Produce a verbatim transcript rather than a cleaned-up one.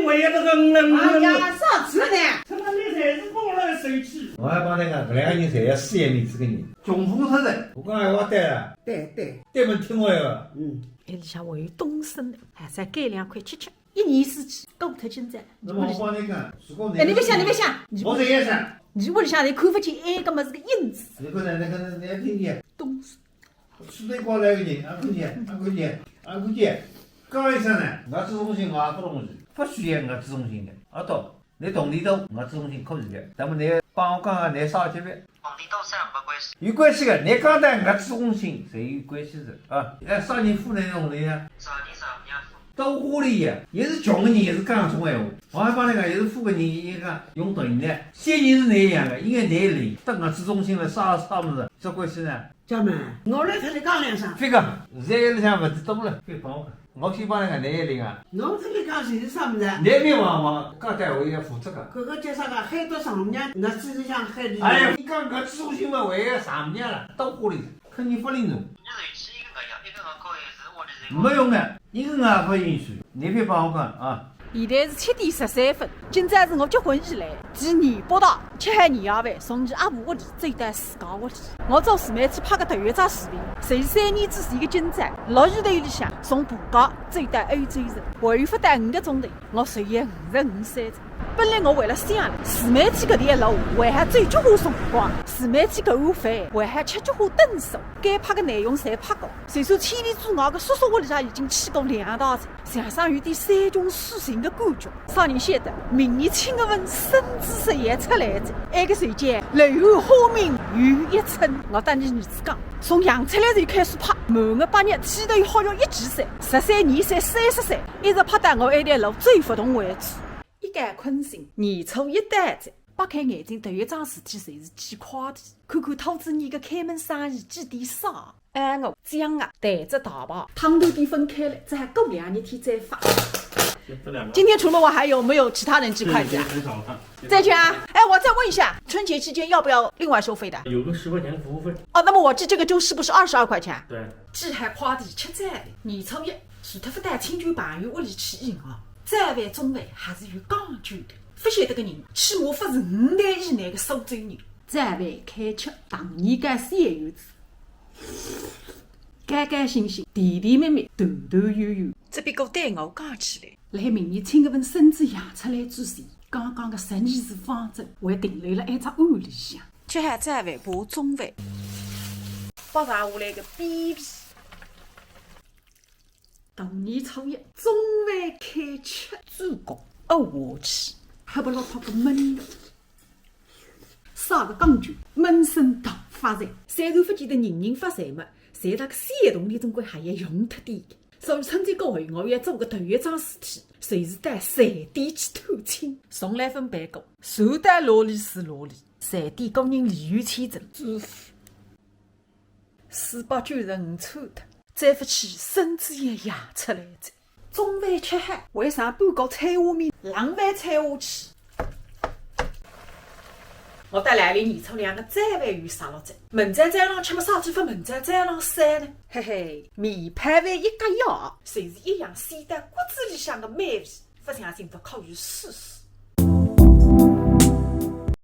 不要这个嗯嗯嗯。哎呀，啥子呢？他妈的才是不来生气。我还帮那个，搿两个人侪要死也没资格人。穷疯脱了。我刚才我对了。对，对。对门听我呀。嗯。哎，里向还有东升的，还再改两块吃吃。一年四季，过脱今朝。那么我帮你讲，如果哎，你别想，你别想，你我这也想。你屋里向侪看不见埃个么子个影子。那个呢，那个呢，你要听见。东升。 吃得过来个人，阿看见，阿看见，阿看见。讲一声呢，我这东西我也不容易，不需要我这东西的，阿懂？你懂里头，我这东西可以的。那么你帮我讲讲，你啥级别？懂里头三个关系。有关系的，你讲的我这东西，侪有关系的啊。哎，啥人付那种的呀？啥人啥人付？都花里呀，也是穷的人，也是讲种闲话。我还帮你讲，也是富个人，也讲用等于的。现在是那样的，应该那里，等我这东西了，啥啥么子，这关系呢？ 姐妹，我来特地讲两声。这个，现在里向物事多了，别帮我讲。我先帮你讲，你也领啊。我特地讲是啥物事？你别忘忘，刚才我也负责个。搿个叫啥个？海盗丈母娘，那只是像海里。哎呀，你讲搿种新闻，我也丈母娘了，到屋里，肯定不灵动。你是去一个月，一个月可以是屋里人。没用的，一个月不允许，你别帮我讲啊。 现在是七点十三分，今朝是我结婚以来第二八大，吃海年夜饭，从伲阿婆屋里走到自家屋里。我做自媒体拍个头一只视频，就是三年之前个今朝，落雨头里向从婆家走到欧洲城，还有勿到五个钟头，我瘦了五十五岁了。本来我为了想了，自媒体搿条路还好走交关辰光，自媒体搿碗饭还好吃交关顿数，该拍个内容侪拍过，就算千里之外个叔叔屋里向已经去过两趟了。 像煞有点山穷水尽个感觉。啥人晓得，明年七月份孙子十一要出来了，埃个辰光柳暗花明又一村。我搭伲儿子讲，从养出来就开始拍，满月、百日、剃头、好像一记三，十三、廿三、三十三，一直拍到我埃条路走勿动为止。一觉困醒，年初一到了，擘开眼睛头一桩事体就是寄快递，看看兔子年个开门生意几点少。 哎，我讲啊，台子大吧，汤头得分开了，再过两日天再发。先分两个。今天除了我还有没有其他人寄快递啊？对，对，很少了。再见啊！哎，我再问一下，春节期间要不要另外收费的？有个十块钱的服务费。哦，那么我寄这个就是不是二十二块钱？对。寄好快递吃早饭，年初一，除脱勿带亲眷朋友屋里去以外，早饭、中饭还是有讲究的。勿晓得个人，起码勿是五代以内的苏州人。早饭开吃，大年夜小圆子。 干干净净，甜甜蜜蜜，团团圆圆。只不过对我讲起来，辣海明年七月份孙子养出来之前，刚刚个十二字方针，还停留辣一只碗里向。吃好早饭，爬中饭，剥除下来个边皮。大年初一，中饭开吃，主角，哦，我去，还不落泡个焖肉。 啥个讲究，闷声大发财。虽然勿见得人人发财嘛，赚大个小铜钿总归还要用脱点个。所以春节过后，我要做个头一桩事体，就是到瑞典去探亲。从来勿办过，船到哪里是哪里，瑞典个人旅游签证，支付。 四百九十五出脱，再勿去孙子也养出来了。中饭吃好，还上半个菜下面，冷饭菜下去。我搭兰兰年初两个早饭又杀了了，明朝早浪吃么啥体勿明朝早浪烧呢？嘿嘿，面泡饭一夹咬，就是一样鲜到骨子里向个美味，勿相信勿可以试试。